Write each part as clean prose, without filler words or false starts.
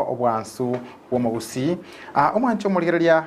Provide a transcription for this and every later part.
Obwansu bw'omogusii. Omwanche omorigereria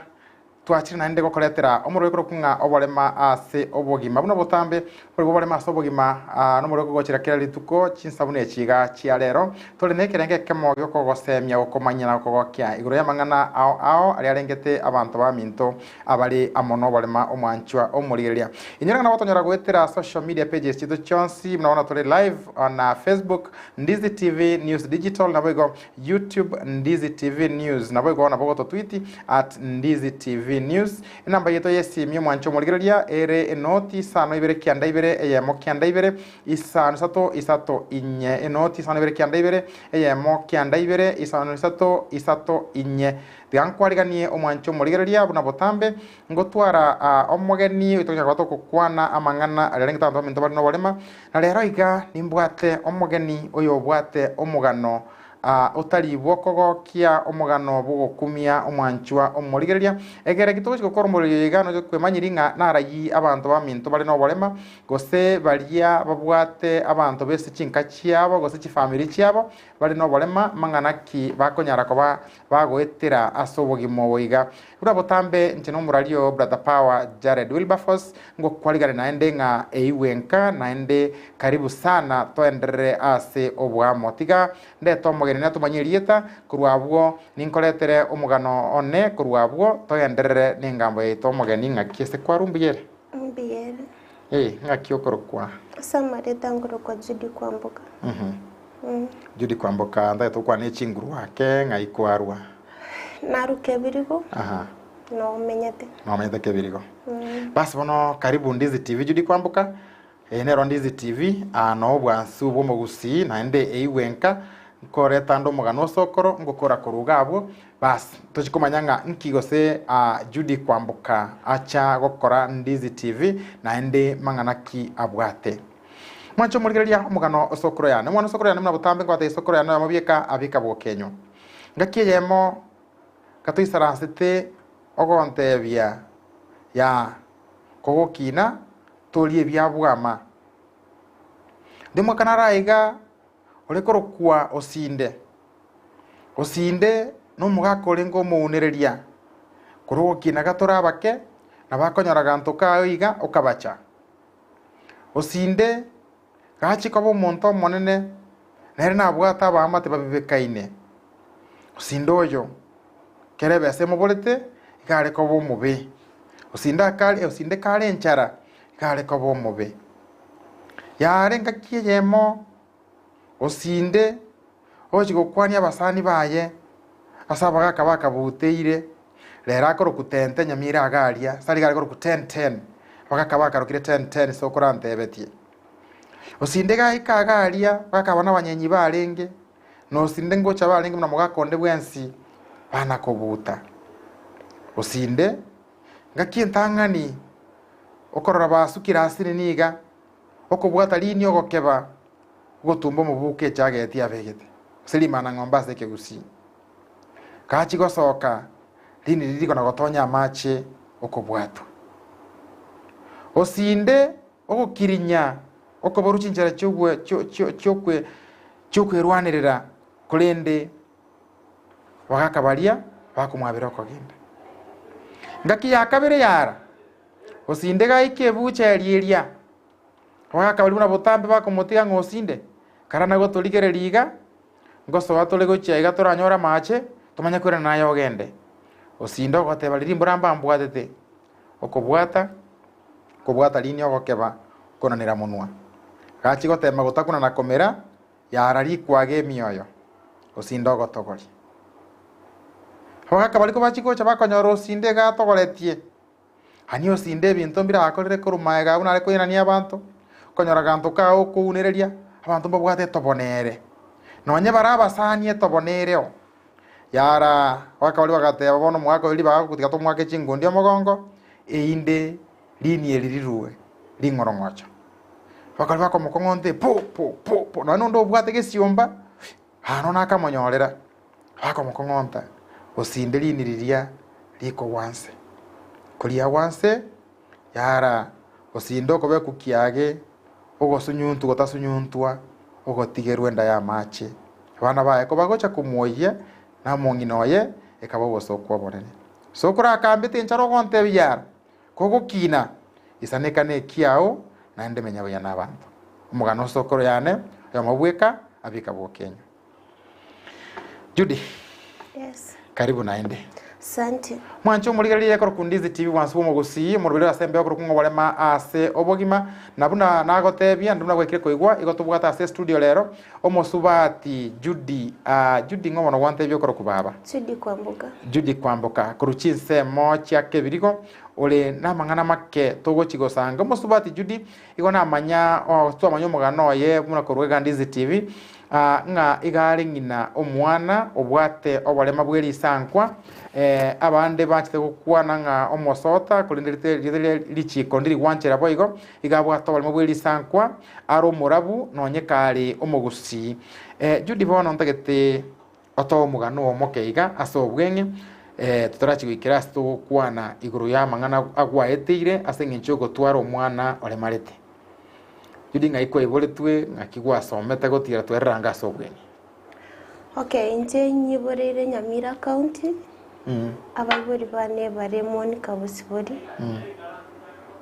Twachire naende gokoretera omorweko korokwa ng'a oborema ase obogima. Buna botambe bore bw'oborema ase obogima nomorweko gochera kera rituko chinsa buna echi iga chia rero. Tore nekerengo ekemo gi'okogosemia, gokomanyia na gokogokia igoro y'amang'ana ao ao aria arengete abanto baminto abare amo noborema omwanchwa omorigereria. Inyora ng'a nabo tonyora goetera social media pages chiaito chionsi buna bono tore live on Facebook Ndizi TV News Digital naboigo YouTube Ndizi TV News. Naboigo nabo gototwiti at Ndizi TV News. Enamba yaito y'esimi omwanche omorigereria ere enoti isano ibere kianda ibere eyemo kianda ibere isano isato isato inye enoti isano ibere kianda ibere eyemo kianda ibere isano isato isato inye. Tiga nkwariganie omwanche omorigereria buna botambe ngotwara ah, omogeni oito tonyara koba togokwana amang'ana aria arenge abanto baminto bare noborema. Na rero iga nimbwate omogeni oyobwate omogano otari bw'okogokia, omogano bw'ogokumia omwanchwa omorigereria. Ekero eki togochia gokora omorero oyo iga noche kwemanyiri ng'a narayii abanto baminto bare noborema, gose baria babwate abanto b'ase chinka chiabo gose chifamiri chiabo bare noborema, mang'ana ki bakonyara koba bagoetera ase obogima obo iga. Buna botambe inche nomorari oo Brother Power Jared Wilberforce ngokwarigane naende ng'a eigwe nka naende karibu sana toenderere ase oboamo. Tiga ndete omogeni natomanye erieta korwa abwo ninkoretere omogano one korwa abwo togenderere nengambo yaito omogeni ng'aki ase kwarwa mbuya ere? Mbuya ere. Ee, ng'aki okorokwa? Ase amarieta nkorokwa Judy Kwamboka. Judy Kwamboka ntagete gokwana echinguru ake ng'ai kwarwa? Narwa Kebirigo, Aha. nomenyete. Nomenyete Kebirigo. Basi bono karibu Ndizi TV Judy Kwamboka. Eye nero Ndizi TV, aa noo obwansu bw'omogusii naende eigwe nka nkoreta ande omogano osokoro ngokora korwa iga abwo. Basi tochi komanya ng'a nki gose aa Judy Kwamboka acha gokora Ndizi TV naende mang'ana ki abwate. Mwanche omorigereria omogano osokoro yane. Omwana osokoro yane buna botambe nkobatebia esokoro yane oyomo bieka abeka bokenywa. Ngaki eyemo gatoisaransete ogontebia yaa kogokina torie ebiabwama. Ndimwaka naro aiga ore korokwa Osinde. Osinde nomogaka orenge omounereria, korwa ogokina gatore abake, nabo akonyora ganto kao iga okabacha. Osinde gachia koba omonto omonene, nere nabwate abaamate babibekaine. Osinde oyo, kera ebesa emoborete, iga are koba omobe. Osinde akare osinde kare enchara, iga are koba omobe. Yare engaki eyemo, osinde ogochia gokwania abasani baye ase abagaka bakabuteire, rero akorokwa tente nyamira iga aria, ase aria iga are korokwa ten ten, abagaka bakarokire ten ten ase okorantebetie. Osinde gaika iga aria, abagaka aba nabanyenyi barenge, na osinde ngocha barenge buna mogaka onde bwensi, bana kobuta. Osinde, ngaki entang'ani, okorora basukire asini niga, okobwata rini ogokeba, ogotumba omobuko echageti abegete, gose rimanang'ombe ase ekegusii. Gachia gosoka, rini riria rikona gotonya amache okobwatwa. Osinde ogokirinya okoborwa chinchera chi'ogwe chio chio chiokwe chiokwerwanerera, korende abagaka baria bakomwabera okogenda. Ngaki ya kabere yara, osinde gaika ebucha eria eria, abagaka baria buna botambe bakomotiga ng'a osinde, kara nagotorigereria iga, Ngosoa tore gochia iga toranyore amache, tomanye koirana naye ogende. Osinde ogoteba riria mbura mbambwatete, okobwata, kobwata riini ogokeba, okonanera monwa. Gachia gotema gotakuna na komera, yara rikwaga emioyo, osinde ogotogoria. Abagaka baria kobachia gocha bakonyora osinde iga atogoretie. Ani osinde ebinto mbirakorere korwa magega buna are koirania abanto, okonyora ganto kao okounereria, abanto mbabwate etobo nere. Nonye bare abasani etobo nereo. Yara abagaka baria bagateba bono omogaka oyo ribaga gotiga tomoake chingundi omogongo, erinde rini eri rirue ring'orong'ocho. Bakaba bakomokong'onta po po po po, nonye nonde obwate gesiomba, aa nonya akamonyorera. Bakomokong'onta, Osinde riini riria rikogwa nse. Koriagwa nse, yara, osinde okobekwa kiage, ogosunyuntwa gotasunyuntwa, ogotigerwa enda y'amache. Abana baye kobagocha komwoyia, Na omong'ina oye ekaba obosooku obonene. Sokoro akambete enchara ogontebia yara, Kogokina, isaneka nekiao, naende menya buya nabanto. Omogano o sokoro yane, oyomo bweka, abika bwokenywa. Judy, Yes. karibu naende. Asante. Mwanche omorigereria ekero Kundizi TV bwansi bw'omogusii omoroberi ase embeo korokwa ng'a oborema ase obogima na buna nagotebia naende buna gwaikire koigwa igo tobwate ase estudio rero omosubati Judy ah, Judy ng'o bono gwantebia okorokwa baba? Judy Kwamboka. Judy Kwamboka korwa chinsemo chia Kebirigo ore namang'ana make togochi gosanga omosubati Judy Igo namanya, oh, twamanya omogano oye buna korwa Egandizi TV, ah, ng'a iga are ng'ina omwana obwate oborema bwe risankwa, eh, abande banchete gokwana ng'a omosota, korende rite rite ria richiko ndiri gwanchera boigo, iga abwate oborema bwe risankwa, are omorabu nonye kare omogusii. Eh, Judy bono ntagete Otoe omogano omoke iga ase obweng'e, totarachia goikera ase togokwana igoro y'amang'ana agwaeteire ase engencho y'ogotwara omwana oremarete. Judy ng'ai kwaiboretwe, ng'aki gwasomete gotiira twereranga ase obweng'e? Okay, inche nyiboreire Nyamira County, abaibori bane bare Monica Bosibori,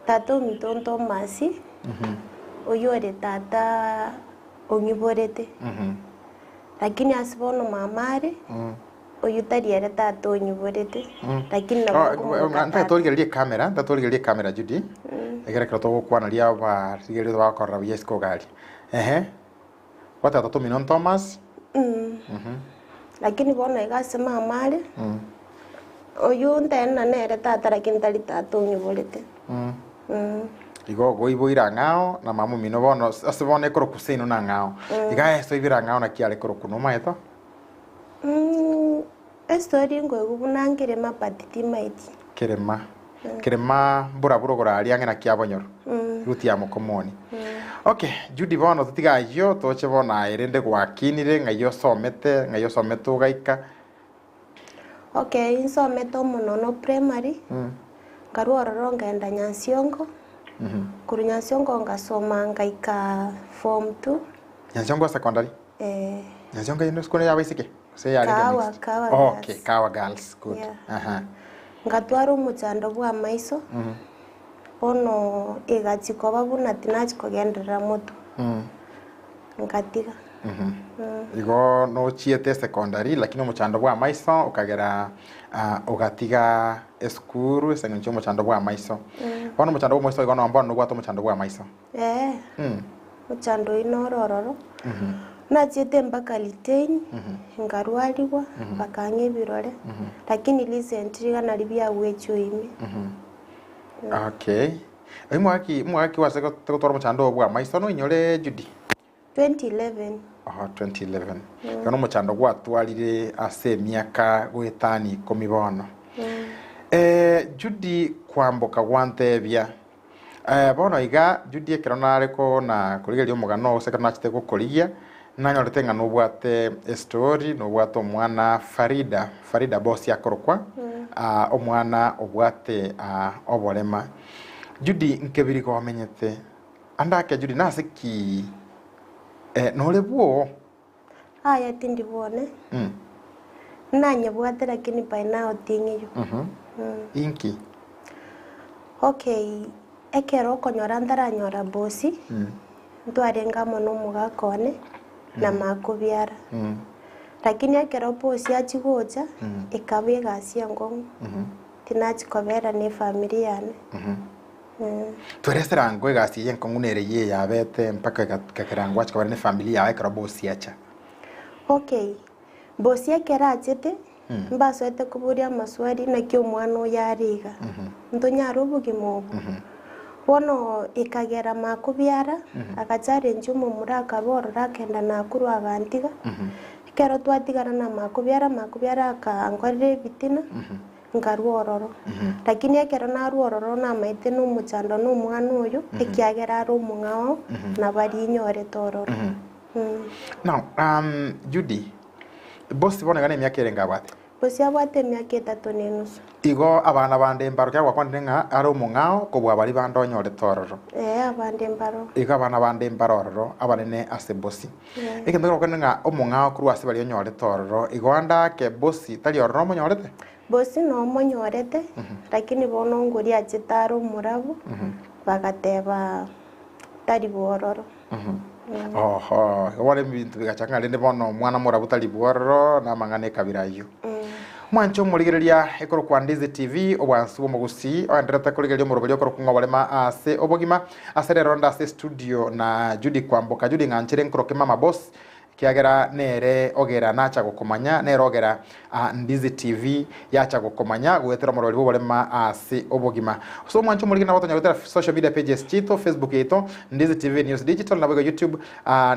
tata ominto Thomas, oyio ore tata ong'iborete. Lakini ase bono mama are, oyio tari ere tata onyiborete, lakini nabo nkomoboka Ntagete tata. torigererie ecamera, ntagete torigererie ecamera Judy, egere ekero togokwana riria abarigereria bagokorora buya isiko iga aria. Ehe, gwateba tata omino Thomas, Lakini bono iga ase mama are, oyio ntaenena nere tata lakini tari tata onyiborete. Igo ogoiboire ang'ao na mama omino bono ase bono ekorokwa seino nang'ao. Iga ase oibire ang'ao naki are korokwa nomaete oo? Estory nkoigwa buna nkerema but timaeti. Kerema. Kerema mborabwo rogoro aria ang'e naki abonyoro. Ruti ya mokomoni. Okay, Judy bono totige ayio toche bono aye rende gwakinire ng'ai osomete ng'ai osomete ogaika. Okay, nsomete omonono primary, nkarwa ororo nkaenda Nyansiongo, korwa Nyansiongo ngasoma ngaika form two. Nyansiongo secondary? Eh. Nyansiongo eyio esukuru ya abaiseke gose yarenge Kahawa, mixed? Kahawa Okay, Girls. Kahawa Girls, good. Yeah. Aha. Ngatwara omochando bwa amaiso, bono egachia koba buna tinachia kogenderera motwe, ngatiga. Igo nochiete esecondary lakini omochando bwa amaiso okagera ah, ogatiga esukuru ase eng'encho y'omochando bwa amaiso. Bono omochando bwa amaiso igo no bono nobwate omochando bwa amaiso. Ee, omochando oyio noro ororo. Nachiete mpaka Litein, nkarwarigwa, bakang'a ebirore, lakini recently iga naria biagwechwa ime. Okay. Oyio mwaki mwaki gwase gotwara omochando oo bwa amaiso noinyore Judy? 2011. Oho 2011. Igo nomochando gwatwarire ase emiaka goetania ikomi bono. Eh, Judy kwamboka gwantebia eh, bono iga Judy ekero nare kona korigereria omogano oo gose ekero nachete gokorigia nanyorete ng'a nobwate estory nobwate omwana Farida, Farida bosi akorokwa ah, omwana obwate ah, oborema. Judy nkebiri komenyete Ande ake Judy nase ki eh, nore bwoo? Aye tindi bwone. Mm. Nanyebwate lakini by now ting'iyo. Mhm. Mm. Inki? Okay, ekero okonyora ntaranyora bosi, Mm. ntwarenge amo na omogaka one na makobiara. Mm. Lakini ekero bosi achia gocha, Mm. ekaba egasi enkong'u. Mhm. Tinachia kobera na efamiri yane. Mhm. Tweresera ango egasi eye enkong'u nere eyio eyabete mpaka ekagera ngwacha kobera ne efamiri yao ekero bosi acha. Okay, bosi ekero achete, mbasoete koboria amaswali naki omwana oyo are iga, ntonyare obogima obo? Bono ekagera makobiara, agacharenjia omomura akarwa ororo akenda Nakuru agantiga, ekero twatigana na makobiara, makobiara akankorera ebitina. Nkarua ororo. Lakini ekero narua ororo namaete nomochando nomwana oyo, ekiagera are omong'ao, nabo arinyorete ororo. Now, um, Judy, bosi bono iga nemiaka erenge abwate? Gose abwate emiaka etato na enusu. Igo abana bande mbaro, ekiagera gwakwanire ng'a are omong'ao kobua baria bande onyorete ororo. Ee, abande mbaro. Igo abana bande mbaro ororo, abanene ase bosi. Ee. Egento ekero gwakwanire ng'a omong'ao korwa ase baria onyorete ororo, igo ande ake bosi tari ororo omonyorete? Bosi nomonyorete, lakini bono ngoria achete are omorabu, bagateba tari bwororo. Oho, igo bono ebinto bigachaka ng'a rende bono omwana morabu tari bwororo na amang'ana ekabira ayio. Mwanche omorigereria ekorokwa Ndizi TV, obwansu bw'omogusii, oenderete korigereria omoroberi okorokwa ng'a oborema ase obogima. Ase rero nde ase estudio na Judy Kwamboka. Judy ng'anchere nkoroke mama boss, Ekiagera nere ogera nacha gokomanya, nere ogera Ndizi TV yacha gokomanya goetera omorori bw'oborema ase obogima. Ase omwancho omorigi nabo tonya goetera social media pages chiaito, Facebook yaito Ndizi TV News Digital, naboigo YouTube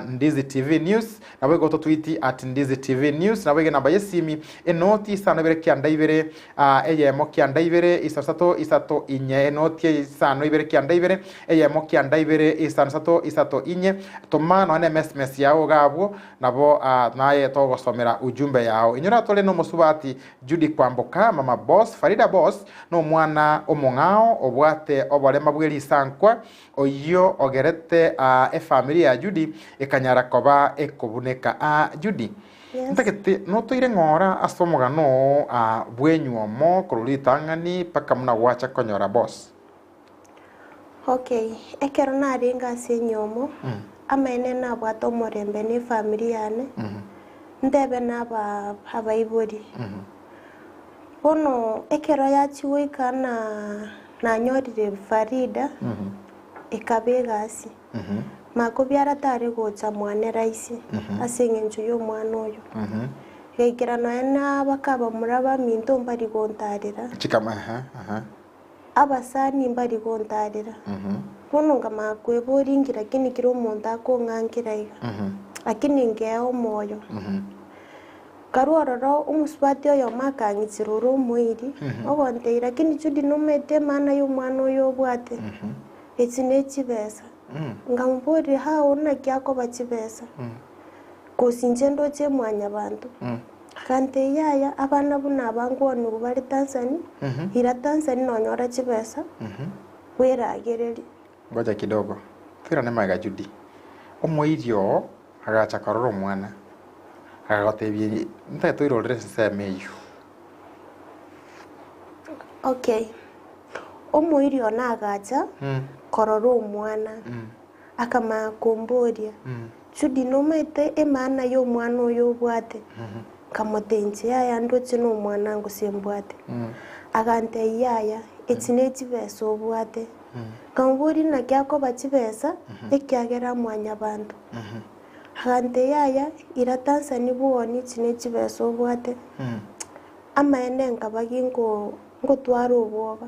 Ndizi TV News, naboigo totwiti at Ndizi TV News, naboigo enamba y'esimi enoti isano ibere kianda ibere eyemo kianda ibere isano isato isato inye, enoti isano ibere kianda ibere eyemo kianda ibere isano isato isato inye, toma nonya na emesmes yao iga abwo, nabo naye togosomera ujumbe yao. Inyora tore nomosubati Judy Kwamboka, mama boss, Farida boss, nomwana omong'ao obwate oborema bwe risankwa, oyio ogerete efamiri ya Judy ekanyara koba ekobuneka. Judy, Yes. ntagete notoire ng'ora ase omogano oo bw'enywomo korwa ritang'ani mpaka buna gwacha konyora boss. Okay, ekero narenge ase enyomo, amaene nabwate omorembe na efamiri yane, ntebe na aba abaibori. Bono ekero yachia goika na nanyorire Farida, ekaba egasi. Makobiara tare gocha mwane rahisi ase eng'encho ya omwana oyo. Egaikera nonya na abakabamura baminto mbari gontarera. Chikama ehe ehe. Abasani mbari gontarera, bono nkamanya kweboria inki lakini kera omonto akong'ankera iga, lakini nkea omoyo. Nkarwa ororo omosubati oyomo akang'ichera ore omoiri, ogontebia lakini Judy nomaete emaana ya omwana oyo obwate, echi ne chibesa. Nkamoboria how naki akoba chibesa, kosi inche ndoche mwanyabanto. Agantebia yaya, abana buna aba nkwanigwa bare Tanzania, ira Tanzania nonyore chibesa, bweragererie. Ngoja kidogo, toirane magega Judy. Omoiri oo agacha korora omwana, akagotebia ntagete oirorere ensemo eyio. Okay, omoiri one agacha korora omwana, Akamanya komboria, Judy, nomaete emaana y'omwana oyo obwate? Nkamotebia, Inche yaya, ndoche nomwana gose mbwate. Agantebia, Yaya, echi nechibesa obwate. Nkamoboria, Naki akoba chibesa? Ekiagera mwanyabanto. Agantebia, Yaya, ira Tanzania bwonie echi nechibesa obwate. Amaene nkaba ginko ngotwara obwoba.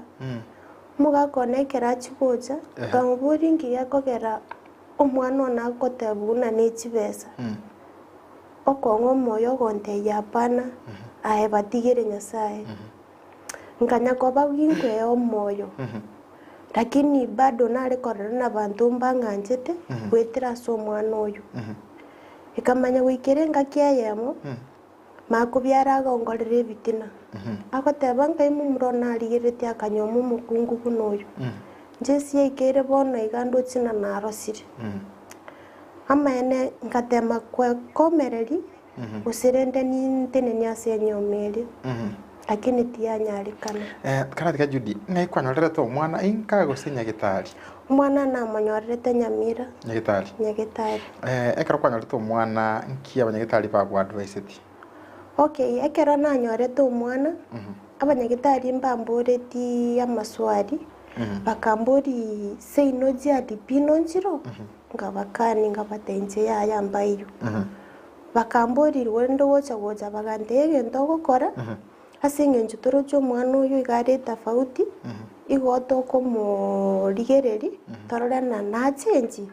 Omogaka one ekero achia gocha, nkamoboria inki gekogera omwana one agoteba buna ne chibesa. Okong'a omoyo ogontebia hapana, aye batigere Nyasaye. Nkanya koba ginkwea omoyo, lakini bado nare korora nabanto mbang'anchete goetera ase omwana oyio. Ekamanya goikera engaki eyemo. Makobiara agongorera ebitina, agoteba, Nkai momura one arigereretie akanyuoma omokungu buna oyo? Inche ase yaikeire bono iga ndoche ng'a narosire. Amaene ngatema kwekomereria, gose rende nintenenie ase enyiomo eria, lakini tiyanyarekana. Karatiga Judy, ng'ai kwanyorerete omwana inka gose nyagetari? Omwana namonyorerete Nyamira. Nyagetari? Nyagetari. Ekero kwanyorete omwana nki abanyagetari bagoadviseti? Okay, ekero nanyorete omwana, abanyagetari mbamboreti amaswali, bakamboria seino GRP nonchire? Nkabakania nkabatebia inche yaya mbaiyo. Bakamboria rende gocha gocha bagantebia egento ogokora, Ase engencho toroche omwana oyo iga are etafauti, igo tokomorigereria torore ng'a nachenchi,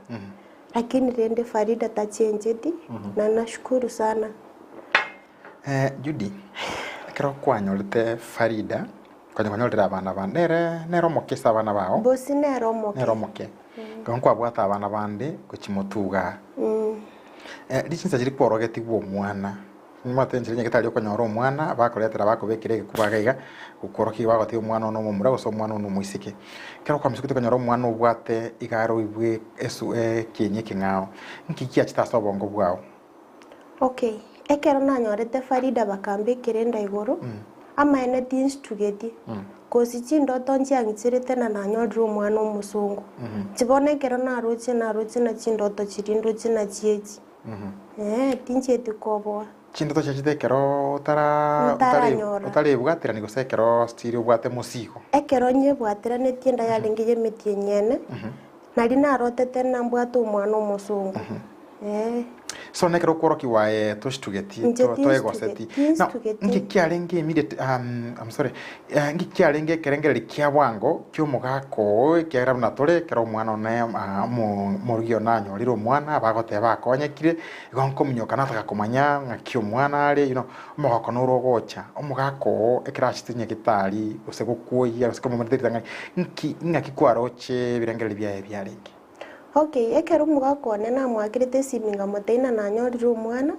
lakini rende Farida tachencheti, na nashukuru sana. Judy, ekero kwanyorete Farida, konya kwanyorire abana bande, nere nere omoke ase abana bao? Bosi nere omoke. Nere omoke. Ekero nkwabwate abana bande gochimotuga, richinsa chiria kworogetigwe omwana. Nimwate enchera nyagetari okonyora omwana, bakoretera bakobekera egekuba iga iga, gokworokia bagotebi omwana one omomura gose omwana one omoiseke. Ekero kwamisokete okonyora omwana obwate iga aroibwe esu ekieni ekeng'ao, nki giachete ase obongo bwao? Okay, ekero nanyorete Farida bakambekera enda igoro, amaene tinstugeti, kosi chindoto nchiang'icherete na nanyorire omwana omosongo. Inche bono ekero naroche naroche na chindoto chiria ndoche nachio echi. Eeh, tinchieti koboa. Chindoto chiachete ekero otara Ntaranyora. otarebwaterani gose ekero still obwate mosigo? Ekero nyebwateranetie enda yarenge y'emetienyi ene, Nari narotete nambwate omwana omosongo. Ee. So nekero okworokigwa aye toshitugeti Inche to- toegoseti tinstugeti, Now, tinstugeti. nki kiarenge immediate um, I'm sorry eh, nki kiarenge ekerengereri kia bwango kia omogaka oo ekiagera buna tore ekero omwana one ah, omo- omorugi one anyorire omwana bagoteba akonyekire igo nkominyoka nataka komanya ng'aki omwana are you know omogoko noro ogocha omogaka oo ekero achete nyagetari gose gokwoyia gose komomerete ritang'ani nki ng'aki kwaroche ebirengererio biaye biarenge? Okay, ekero omogaka one namoakerete esimi nkamotebia ng'a nanyorire omwana,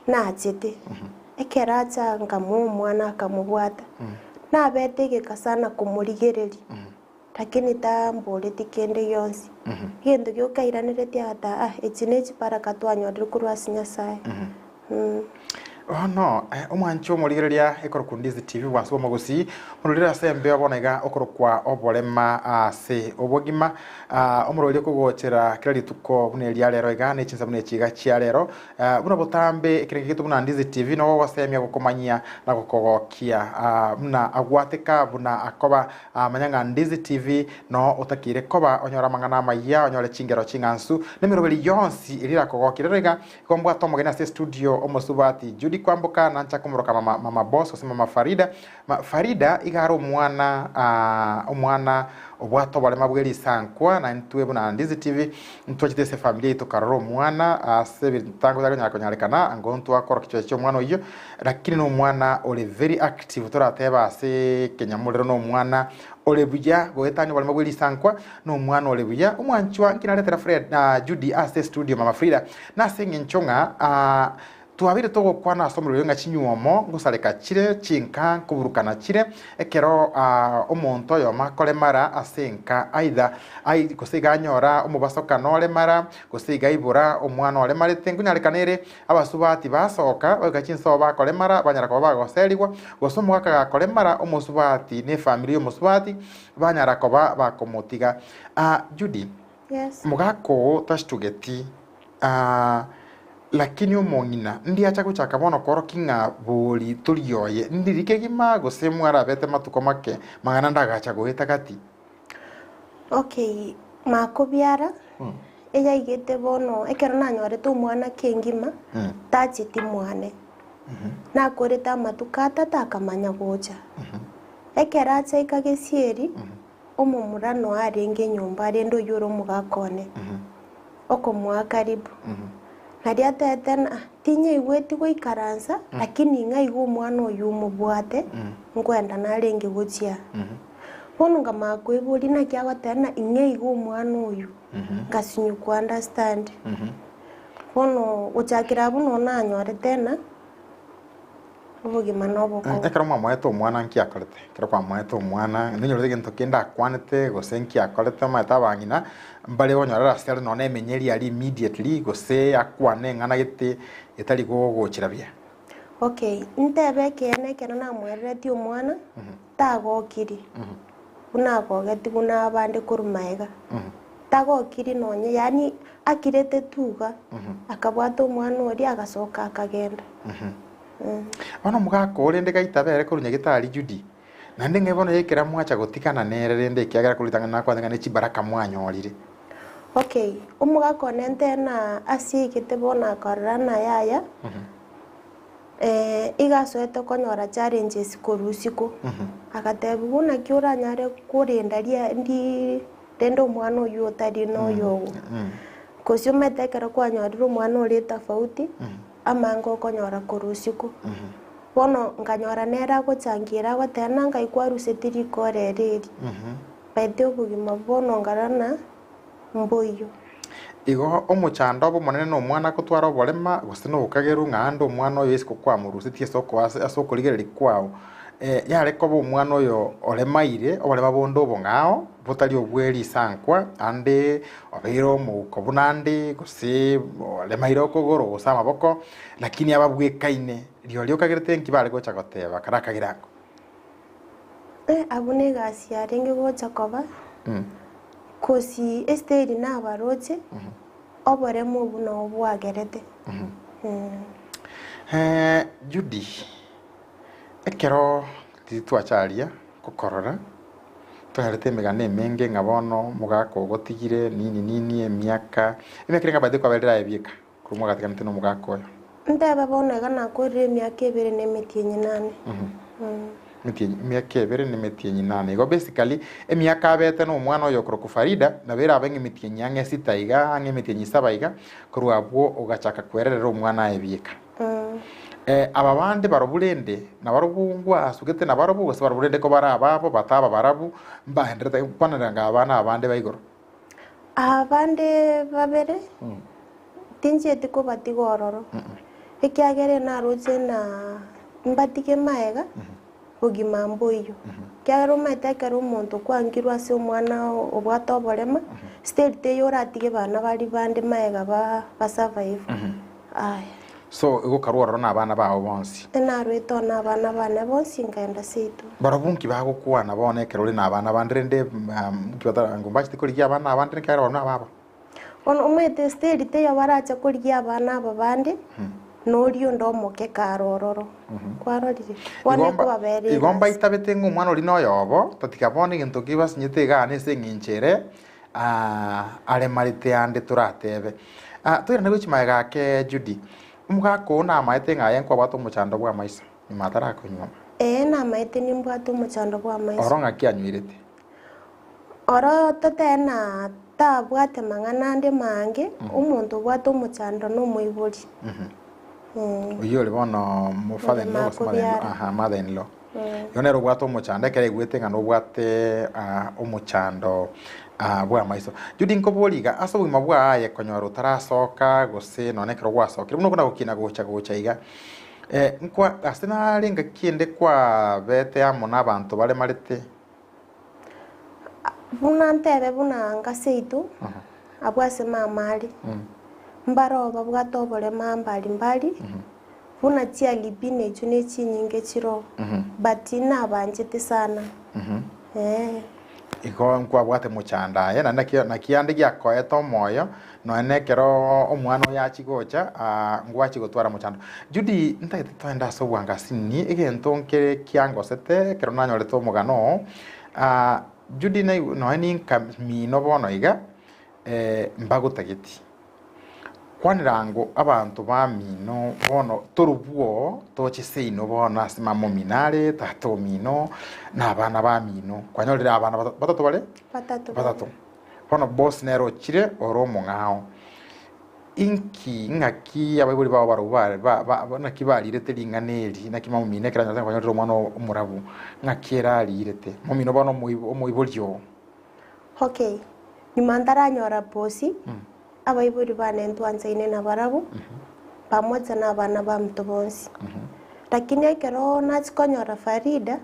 nachete. Ekero acha nkamoa omwana akamobwata, nabete egeka sana komorigereria, lakini tamboreti kende gionsi. Egento gioka airaneretie agateba ah echi ne chibaraka twanyorire korwa ase Nyasaye. Bono omwanche omorigereria ekorokwa Ndizi TV bwanse bw'omogusii, mororire ase embeo bono iga okorokwa oborema ase obogima. Omorori okogochera kera rituko buna eria rero iga ne chinsa buna echi iga chia rero. Buna botambe ekerengo gieto buna Ndizi TV nogo ogosemia gokomanyia na gokogokia buna agwateka buna akoba. Manya ng'a Ndizi TV no otakeire koba onyore amang'ana amayia onyore chingero ching'ansu na emeroberi yonsi eria erakogokie. Rero iga Igo mbwate omogeni ase estudio omosubati Judy Kwamboka nancha komoroka mama mama boss gose mama Farida. Ma Farida iga are omwana ah omwana obwate oborema bwe risankwa na intwe buna Ndizi TV ntwachete ase efamiri yaito tokarora omwana ase ebitango bitari konyara konyarekana ango ntwakora kichwa chia omwana oyio lakini na omwana ore very active toratebe ase ekenyamorero na omwana ore buya goetania oborema bwe risankwa Nomwana ore buya, omwanchwa, nki naretera Fred na Judy ase estudio mama Frida, nase eng'encho ng'a ah, twabeire togokwana ase omorero ng'a chinyuomo ngosareka chire, chinka nkoburukana chire, ekero ah, omonto oyomo akoremara ase enka either ai gose iga anyora omobasokano oremara, gose iga aibora omwana oremarete, nkonyarekana ere abasubati basoka baika chinsobo bakoremara banyara koba bagoserigwa, gose omogaka gakoremara omosubati na efamiri ya omosubati, Banyara koba bakomotiga. Ah, Judy, Yes. mogaka oo tashitugeti, ah, lakini omong'ina ndiacha gochaka bono koorokia ng'a bori tori oye, ndiri kegima gose mwarabete matuko make, mang'ana ndagacha goeta gati. Okay, makobiara, eyaigete bono ekero nanyorete omwana kengima, tacheti mwane. Nakorete amatuko atato akamanya gocha. Ekero achaika gesieri, omomura noe arenge nyomba rende oyio ore omogaka one, okomoa karibu. Nario atebete ng'a tinyaigweti goikaransa, lakini ng'a iga omwana oyio omobwate, nkoenda narenge gochia. Bono nkamanya koiboria naki agoteba ng'a ing'a iga omwana oyio, ngasinywa ko understand. Bono gochakera abwo noo nanyorete ng'a. Obogima nobokong'u. Ekero mwamoete omwana nki akorete? Ekero kwamoete omwana, nonyorete gento kende akwanete gose nki akorete omanyete abang'ina mbare onyorere ase are nonye emenyeri aria immediately gose akwane eng'ana gete etari gogochera buya. Okay, ntebe ekeene ekero namoereretie omwana, tagokiri buna agogeti buna abande korwa maega. Tagokiri nonye yaani akirete tu iga, akabwata omwana oria agasoka akagenda. Bono omogaka oo rende gaitabe ere korwa nyagetari Judy, naende ng'ai bono ekera mwacha gotigana nere rende ekiagera korwa ritang'ani nakwanete ng'a ne chibaraka mwanyorire. Okay, omogaka one ntena ase aigete bono akarora ng'a yaya, iga asoete konyora challenges korwa isiko, agatebiwa naki oranyare korenda ria ndi rende omwana oyio otari noyo ogo. Gose omanyete ekero kwanyorire omwana ore etofauti, amange okonyora korwa isiko. Bono nkanyora nere agochangira agoteba ng'a ngai kwaruseti rikoro ere eri, baete obogima bono nkarora ng'a mboiyo. Igo omochando obe omonene na omwana agotwara oborema, gose na obokageru ng'a ande omwana oyo isiko kwamorusetie ase okoa ase okorigereria kwao, yare koba omwana oyo oremaire oborema bonde obong'ao, botari obwe risankwa, ande obeire omouko buna ande, gose oremaire okogoro gose amaboko, lakini ababwekaine, rirorio okagerete nki bare gocha goteba karakagere ako? Abwo negasi yarenge gocha koba, Kosi Esiteri nabaroche, oboremo obwo nao bwagerete. Judy, ekero riria twacha aria gokorora, twanyorete emegano emenge ng'a bono omogaka ogotigire nini nini emiaka, emiaka ere ng'a by the way kwaberire aye bieka korwa mwagatiganete na omogaka oyo. Ntebe bono iga nakorire emiaka ebere na emetienyi nane. Emetienyi, emiaka ebere na emetienyi nane. Igo basically, emiaka abete na omwana oyo okorokwa Farida, nabo erabe ng'a emetienyi ang'e sita iga, ang'e emetienyi saba iga, korwa abwo ogachaka kwererera omwana aye bieka. Aba bande barobwo rende, nabarobwo ngwasugete nabarobwo, gose barobwo rende kobare ababo, bataba barabwo, mbaenderete kwanera ng'a abana abande ba igoro. Abande babere, tinchieti kobatiga ororo, ekiagera naroche na mbatige magega, bogima mboiyo. Ekiagera omanyete ekero omonto kwangirwe ase omwana obwate oborema, still teiyo oratige bana baria bande magega ba survive. Aya. So igo okarwa ororo na abana bao bonsi. Narwete oo na abana bane bonsi nkaenda seito. Barabwo nki bagokwana bono ekero ore na abana bande rende nki batara ngo mbachete korigia abana abande ekiagera barabwo nababo? Bono omanyete Esteri teiyo barache korigia abana aba bande, na oria onde omoke kare ororo. Kwarorire? Bono Igo mba- ekobabera igo egasi. mbaitabete ng'a omwana oria noyobo, tatiga bono egento ki basinyete igaa nese eng'encho ere aremarete ande toratebe. Toirane gochia magega ake Judy, omogaka oo namaete ng'a aye nkwabwate omochando bw'amaiso nyuma atarakonyuoma? Ee, namaete nimbwate omochando bw'amaiso. Oro ng'aki anyoirete? Oro totebe na tabwate mang'ana ande maange, omonto obwate omochando nomoibori. Oyio ore bono mo father in law gose mother in law, Makobiara. aha, mother in law. Igo nere obwate omochando ekero aigwete ng'a nobwate omochando bw'amaiso. Judy nkoborie iga, ase obogima bwao aye konyora otarasoka gose nonye ekero gwasokire, buna okona gokina gocha gocha iga, nkwa ase nare engaki ende kwabete amo na abanto baremarete? Buna ntebe buna anga seito, abwo ase mama are, mbaroo babwate oborema mbari mbari, buna chialibino echio ne chinyinge chiroo, but nabanchete sana, eeh. Igo nkwabwate mochando aye, naende naki naki ande giakoete omoyo, nonya na ekero omwana oyo achia gocha, ngwachia gotwara mochando. Judy, ntagete toende ase obwangasini, egento nkere kiangosete ekero nanyorete omogano oo, Judy naigu nonya ninka mino bono iga, mbagotageti. Kwanera ango abanto bamino bono torobwo toche seino bono ase mama omino are, tata omino, na abana bamino. Kwanyorire abana batato bare? Batato. Batato. Bono boss nere ochire ore omong'ao. Inki ng'aki abaibori bao barobwo bare ba ba naki barirete ring'ana eri naki mama omino ekero anyorete kwanyorire omwana omorabu ng'aki ere arirete? Momino bono omoibori oo. Okay, nyuma ntaranyora bosi, abaibori bane ntwanchaine nabarabwo, pamoja na abana baminto bonsi. Lakini ekero nachia konyora Farida,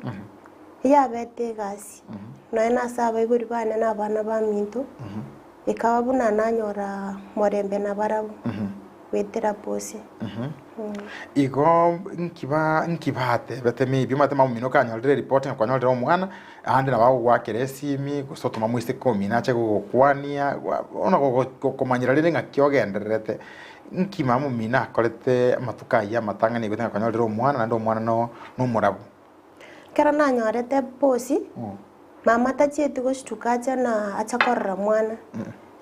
yabete egasi, nonya nase abaibori bane na abana baminto, ekaba buna nanyora morembe nabarabwo, goetera bosi. Igo nki ba nki batebete maybe omanyete mama omino okanyorire eripoti ng'a kwanyorire omwana, Aande nabo agogoakera esimi, gose otoma moiseke omino ache gogokwania, bono gokomanyera rende ng'aki ogendererete. Nki mama omino akorete amatuko ayio amatang'ani aigwete ng'a konyorire omwana naende omwana nomorabu? Ekero nanyorete bosi, mama tachieti goshtuka ache na acha korora mwana.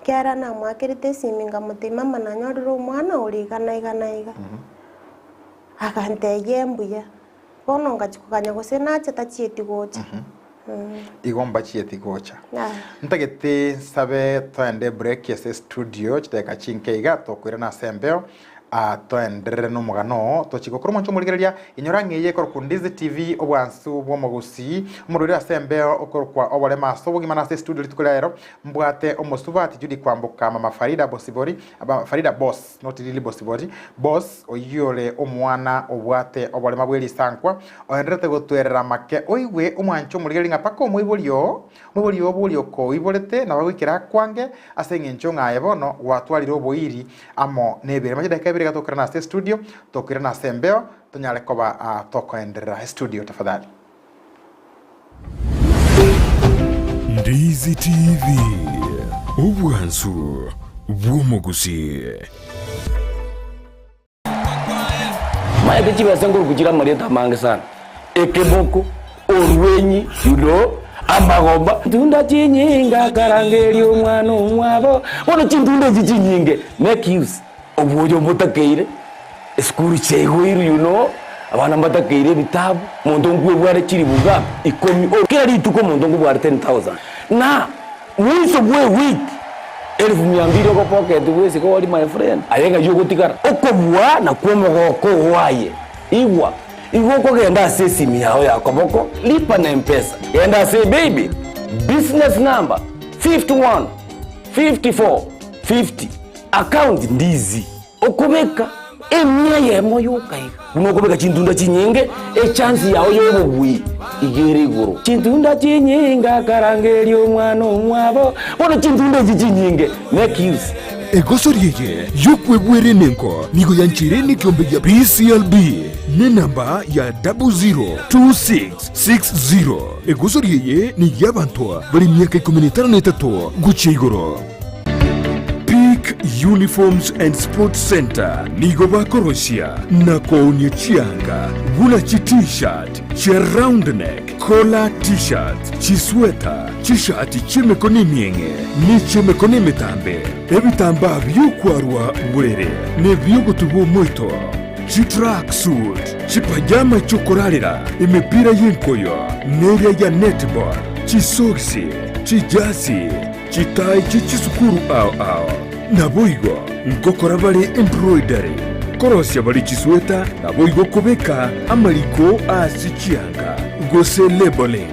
Ekiagera namoakerete esimi nkamotebia mama nanyorire omwana ore iga na iga na iga. Agantebia mbuya. Bono ngachia koganya gose nache tachieti gocha. Igo mbachieti gocha. Aye. Ntagete nsabe toende break ase estudio chidakika chinke iga tokoirana ase embeo. Aa toenderere nomogano oo tochie gokora omonche omorigereria inyora ng'a eye ekorokwa Ndizi TV obwansu bw'omogusii omorwaire ase embeo okorokwa oborema ase obogima na ase estudio rituko ria rero mbwate omosubati Judy Kwamboka mama Farida Bosibori aba Farida Boss not really Bosibori Boss oyio ore omwana obwate oborema bwe risankwa oendererete gotwerera make oigwe omwanche omorigereria ng'a paka omoibori oo omoibori oo bori okoiborete nabo agoikera akwange ase eng'encho ng'a aye bono gwatwarire oboiri amo nebirema. Chidakika ibere iga tokoirana ase estudio, tokoirana ase embeo, tonyare koba aa tokoenderera. Estudio tafadhali. Ndizi TV, obwansu bw'omogusii. Maete chibesa nkoruku chire amarieta amange sana, ekeboko, orwenyi, you know, amagomba. Ntunda chinyinge akarangeria omwana omwabo, bono chintunda echi chinyinge make use obwoyo mbotakeire, esukuru chiaigoirwe you know, abana mbatakeire ebitabu, omonto nkwebware chiribu ngapi? Ikomi, kera rituko omonto nkobware 10,000 na. Mwiso bw'ewiki elifu mia mbili ogopocket bwesike ori my friend, aye ng'ai ogotigara? Okobua nakwo omogoko oo aye. Igwa, igo okogenda ase esimi yao ya koboko, lipa na mpesa, genda ase paybill, business number 51 54 50, account ndizi. Okobeka emia eyemo yoka iga, buna okobeka chintunda chinyinge, echansi yao y'obobui iga ere igoro. Chintunda chinyinge akarangeria omwana omwabo, bono chintunda echi chinyinge make use. Egosori eye y'okwebwera enengo nigo yancheire nekeombe gia BCLB nenamba ya 002660. Egosori eye ney'abanto bare emiaka ikomi na etano na etato gochia igoro. Peak Uniforms and Sports Centre nigo bakorosia na koonia chianga buna chi T-shirt, chia round neck, collar T-shirts, chisweta, chishati chi'emekono emieng'e ne chi'emekono emetambe, ebitambaa bi'okwarwa borere na ebi'ogotuba omoito, chitrack suit, chipajama chi'okorarera, emepira y'enkoyo neria ya netball, chisogisi, chijasi, Chitai chie chisukuru ao ao. Naboigo ngokora bare embroidery, korosia bare chisweta, naboigo kobeka amariko ase chianga, gose labeling.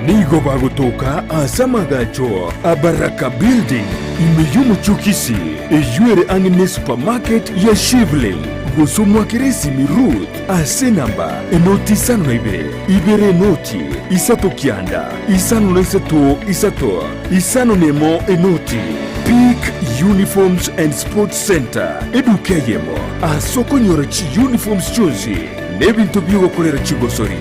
Nigo bagotoka ase amagacho a Baraka Building ime y'omochie o Kisii, eyio ere ang'e ne supermarket ya Shivling, gose omwakere esimi Ruth ase enamba enoti isano na ibere, ibere enoti, isato kianda, isano na isato isato. Isano nemo enoti, Peak Uniforms and Sports Centre, eduka eyemo ase okonyora chi-uniforms chionsi na ebinto bi'ogokorera chigosori.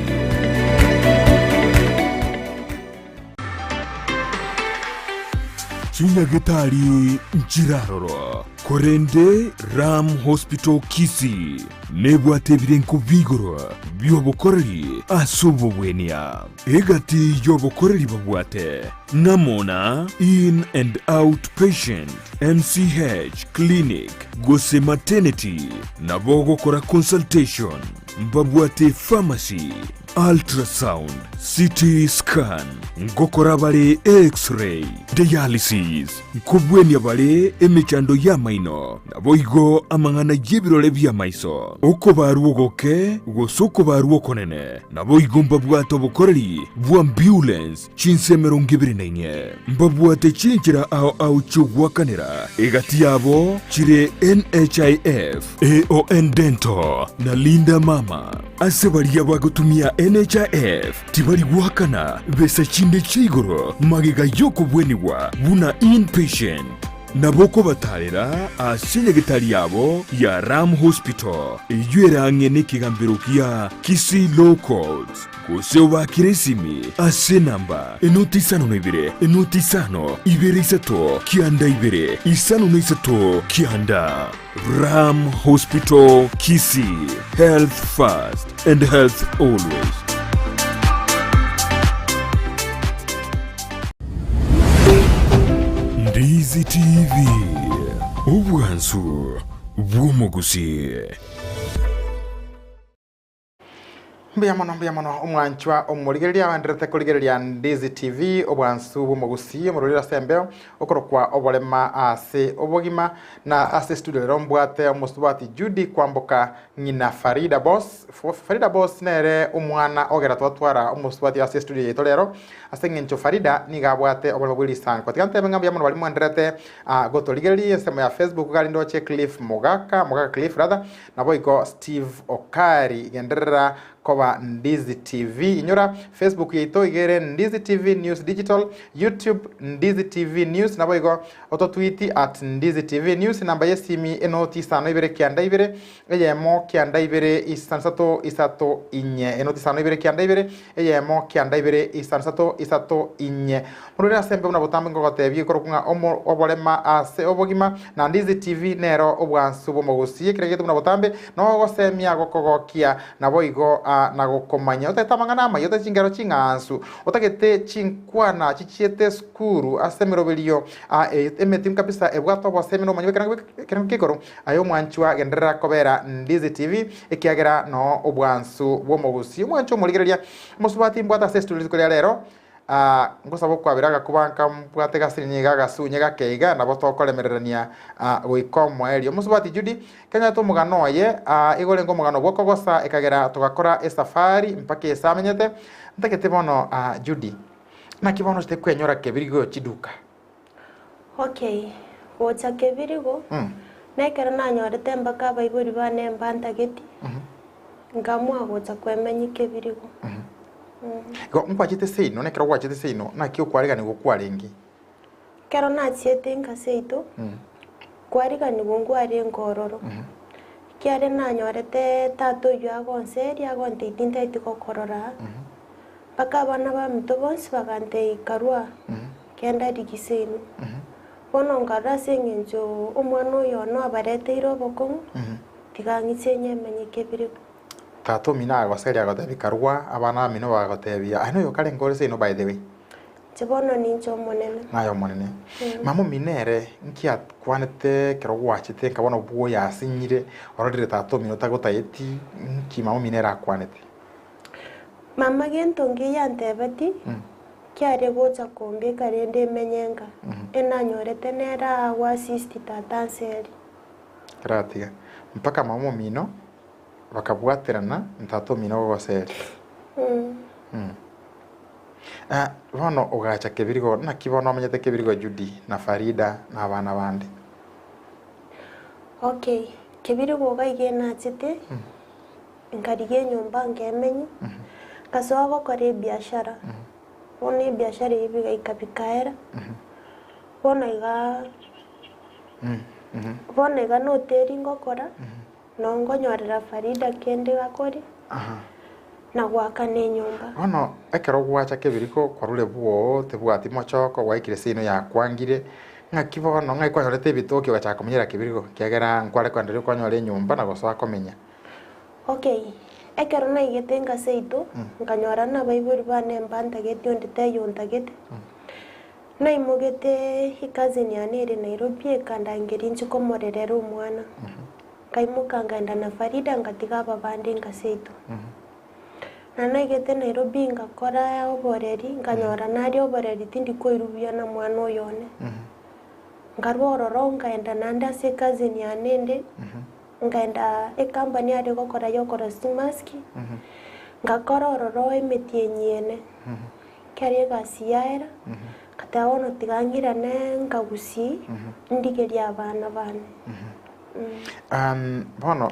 Chinyagetari nchiraroro, korende Ram Hospital Kisii nebwate ebirenko bi'igoro bi'obokoreri ase obobwenia. Egati y'obokoreri babwate ng'amo na In and Out Patient, MCH Clinic gose Maternity, nabo ogokora consultation, mbabwate pharmacy, ultrasound, CT scan, ngokora bare X-ray, dialysis, nkobwenia bare emechando y'amaino, naboigo amang'ana y'ebirore bi'amaiso, okobarwa ogoke gose okobarwa okonene. Naboigo mbabwate obokoreri bw'ambulance chinse 24, mbabwate chinchera ao ao chi'ogoakanera, egati yabo chire NHIF, AON Dental na Linda Mama. Ase baria bagotumia NHIF tibari goakana besa chinde chia igoro magega y'okobwenigwa buna inpatient. Nabo okobatarera ase nyagetari yabo ya Ram Hospital, eyio ere ang'e nekegambero gia Kisii Law Courts, gose obaakere esimi ase enamba enoti isano na ibere, enoti isano, ibere isato, kianda ibere, isano na isato, kianda. Ram Hospital Kisii, health first and health always. Ndizi TV, obwansu bw'omogusii. Mbuya mono, mbuya mono omwanchwa omorigereria oendererete korigereria Ndizi TV, obwansu bw'omogusii omororire ase embeo, okorokwa oborema ase obogima, na ase estudio rero mbwate omosubati Judy Kwamboka ng'ina Farida Boss. Farida Boss nere omwana ogera twatwara omosubati ase estudio yaito rero, ase eng'encho Farida nigo abwate oborema bwe risankwa. Tiga ntebe ng'a mbuya mono baria mwendererete gotorigereria ensemo ya Facebook iga rinde oche Cliff Mogaka, Mogaka Cliff rather, Naboigo Steve Okari genderera koba Ndizi TV. Inyora Facebook yaito iga ere Ndizi TV News Digital, YouTube Ndizi TV News, naboigo ototwiti at Ndizi TV News. Enamba y'esimi enoti isano ibere kianda ibere eyemo kianda ibere isano isato isato inye. Enoti isano ibere kianda ibere eyemo kianda ibere isano isato isato inye. Morore ase embe buna botambe ngogotebia ekorokwa ng'a omo oborema ase obogima, na Ndizi TV nero obwansu bw'omogusii. Ekero gete buna botambe nogosemia gokogokia naboigo aa na gokomanya. Otagete amang'ana amaya, otagete chingero ching'ansu, otagete chinkwana chichiete esukuru ase emeroberio aa emetimu kabisa ebwate obosemi na obomanyi bw'ekerengo ekerengo kia igoro. Aye omwanchwa genderera kobera Ndizi TV ekiagera noo obwansu bw'omogusii. Omwanchwa omorigereria omosubati mbwate ase estudio rituko ria rero. Aa, ngosaba okwabera agakuba nkambwate gasiri nigo agasunye gake iga, nabo tokoremererania aa, goika omoerio. Omosubati Judy, kenyete omogano oye, aa, igo orenge omogano bw'okogosa, ekagera togakora esafari mpaka ase amenyete. Ntagete bono aa, Judy, naki bono ochete kwenyora kebirigo chiduka? Okay, gocha kebirigo, na ekero nanyorete mpaka abaibori bane mbantageti, nkaamua gocha kwemenya kebirigo. Igo nkwachete seino, na ekero gwachete seino, naki okwariganigwa kwarenge? Ekero nachiete inka seito, kwariganigwa nkwarenge ororo, ekiagera nanyorete tata oyio agonseria agontebia tintageti gokorora aa, mpaka abana baminto bonsi bagantebia karua genda rigia seino. Bono nkarora ase eng'encho omwana oyo one abareteire obokong'u, tiga ng'iche nyemenye kebirigo. Tata omino agagoseria agotebia, Karua, abana bamino bagagotebia, Aye noyo karenge ore seino by the way. Inche bono ninche Omonene. Naye Omonene. Mama omino ere nki akwanete ekero gwachete nka bono bwoye asinyire, ororire tata omino tagotaeti, nki mama omino ere akwanete? Mama gento nkiya antebeti, kiare gocha kombeka rende emenye nka, enanyorete nere agwo assist tata anseri. Keratiga mpaka mama omino bakabwaterana na tata omino gogoseria. Ah, bono ogacha kebirigo, naki bono omenyete kebirigo Judy na Farida na abana bande? Okay, kebirigo iga iga enachete, nkarigia enyomba nkemenye, nkasoa gokora ebiashara, bono ebiashara eyio bigaika bikaera, bono igaa, bono iga noteri ngokora. Nongonyorera Farida kende gakori na goakana enyomba. Bono ekero gwacha kebiriko kwarure bwoo tebwati mochoko gwaikire seino yakwangire ng'aki bono ng'ai kwanyorete ebitoki ogachaka komenyera kebiriko ekiagera nkware koendereria kwanyora enyomba na gosoa komenya. Okay, ekero naigete inka seito nkanyora nabaibori bane mbantageti onde taiyo ontagete, Naimogete ecousin yane ere Nairobi ekandangeria inche komorerera omwana. Nkaimoka nkaenda na Farida ngatiga aba bande inka seito. Na naigete Nairobi ngakora oboreri nkanyora naria oboreri tindi koirwa buya na mwana oyo one. Nkarwa ororo nkaenda naende ase ecousin yane ende, nkaenda ecompany are gokora ya okorosia chimask, ngakora ororo emetienyi ene. Ekero egasi yaera, ngateba bono tiga ng'irane nkagusii, ndigerie abana bane. Bono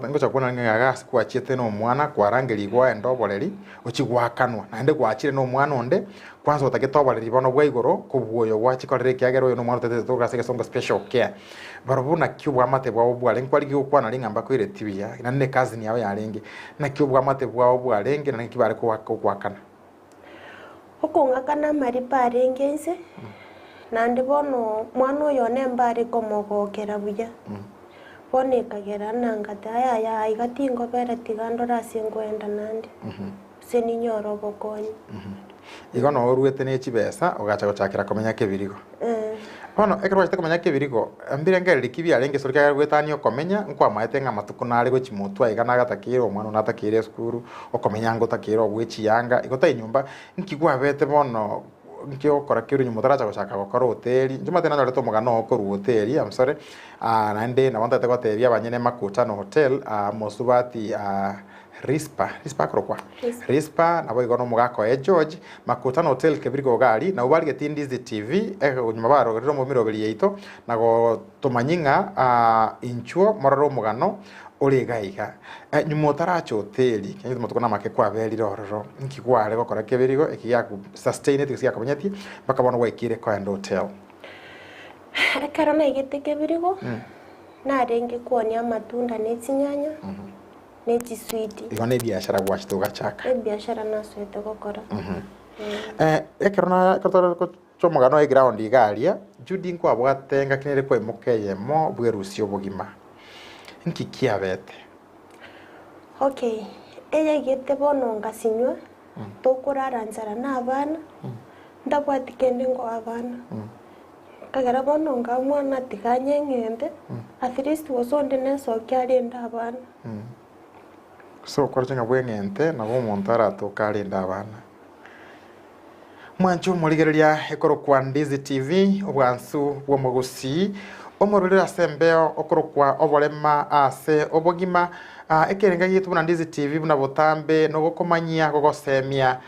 ngocha kwana ng'a egasi gwachiete na omwana kwarangeria gwaenda oboreri, ochie gwakanwa, naende gwachire na omwana onde, kwanza otagete oboreri bono bwa igoro kobua oyo gwachikorera ekiagera oyo na omwana otagete toka ase egesongo special care. Barobwo naki obwamate bwabo bwarenge, nkwarenge gokwana ring'a mbakoireti buya, naende na ecousin yao yarenge, naki obwamate bwabo bwarenge na naki bare kogoakana. Okong'akana amariba arenge inse, naende bono omwana oyo one mbare komogokera buya. Bono ekagera nangate ayaya aiga tingobera tiga ndore ase nkoenda naende, gose ninyore obokonyi. Igo noo oruete ne chibesa ogacha gochakera komenya kebirigo. Bono ekero gwachete komenya kebirigo, mbirengererio ki biarenge asore ekiagera goetania okomenya, nkwamaete ng'a amatuko nare gochia motwe aiga nagatakeire omwana one natakeire esukuru, okomenya ngotakeire ogoe chiyanga, igo tai nyomba, nki kwabete bono nki ogokora kere nyuma otaracha gochaka gokora hoteli, inche omanyete nanyorete omogano oo korwa hoteli I'm sorry, naende nabo ntagete gotebia abanyene Makutano Hotel, mosubati Rispa, Rispa akorokwa? Rispa. Rispa, naboigo nomogaka oye George, Makutano Hotel Kebirigo iga aria, nabwo barigetie Ndizi TV, nyuma barorire omomiroberi yaito, na gotomanyia ng'a inchuo morore omogano ore iga iga. Nyuma otaracha hoteli, ekiagera amatuko namake kwaberire ororo, inki kware gokora Kebirigo eki giaku sustaineti gose giakomenyetie mpaka bono gwaikire koenda hotel? Ekero naigete Kebirigo, narenge kwonia amatunda ne chinyanya. ne chiswiti. Igo nebiashara gwachete ogachaka. Ebiashara nasoete gokora. Eh, ekero na ekero tore gocha omogano o eground iga aria, Judy nkwabwate engaki nere kwaimoka eyemo bwerusia obogima. Nki kiabete? Okay, eyegete bono ngasinywa, tokorara nchara na abana, ntabwati kende nkoa abana. Ekagera bono nkaa omwana tiga anyeng'ente, at least gose onde nesokia arende abana. Ase okoroche ng'a bweng'ente nabo omonto aratoke arende abana. Mwanche omorigereria ekorokwa Ndizi TV, obwansu bw'omogusii, omororere ase embeo okorokwa oborema ase obogima, ekerenga giaito buna Ndizi TV buna botambe nogokomanyia, gogosemia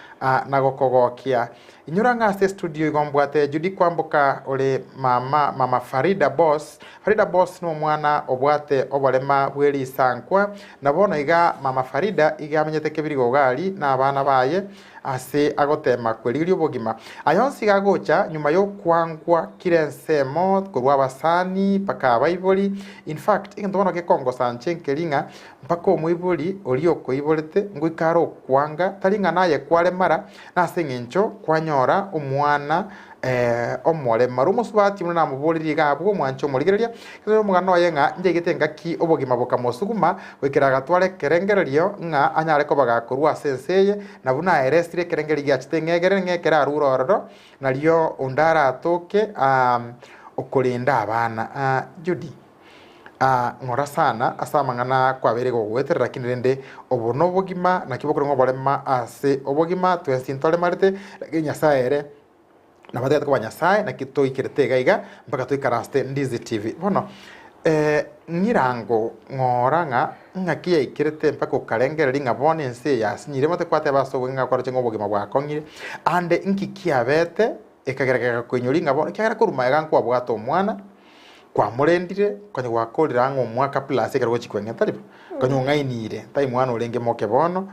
na gokogokia. Inyora ng'a ase estudio igo mbwate Judy Kwamboka ore mama mama Farida Boss. Farida Boss nomwana obwate oborema bwe risankwa, na bono iga mama Farida iga amenyete kebirigo gari na abana baye ase agotema kwerigeria obogima. Aya onsi iga agocha nyuma yokwangwa kira ensemo korwa abasani mpaka abaibori. In fact egento bono gekongosa nche nkeri ng'a mpaka omoibori oria okoiborete ngoika are okwanga tari ng'a naye kwaremara Nase engencho kwanyora omwana omoremaru omosubati buna namoboririe iga abwo omwanche omorigereria, ekero omogano oye ng'a njaigete engaki obogima bokamosuguma goikera agatwara ekerengererio ng'a anyare koba gakorua ase ense eye, na buna aeresire ekerengererio giachete ng'egere ng'a ekero arure ororo nario onde aratoke okorenda abana. Judy. Ng'ora sana ase amang'ana kwabeire gogoeterera, lakini rende obo nobogima, naki bokore ng'a oborema ase obogima, twensi ntoremarete, lakini Nyasae ere nabo atagete koba Nyasae, naki toikerete iga iga mpaka toikaransete Ndizi TV. Bono ng'irango ng'ora ng'a ng'aki yaikerete mpaka okarengereria ng'a bono ense eye yasinyire mote kwateba ase obong'e ng'a kwaroche ng'a obogima bwakong'ire, ande nki kiabete ekagera gegakoinyoria ng'a bono ekiagera korwa magega nkwabwate omwana, Kwamorendire, konya gwakorire ang'e omwaka plus ekero gochia kweng'enta tari bo? Konya ong'ainiire, tai mwana orenge moke bono,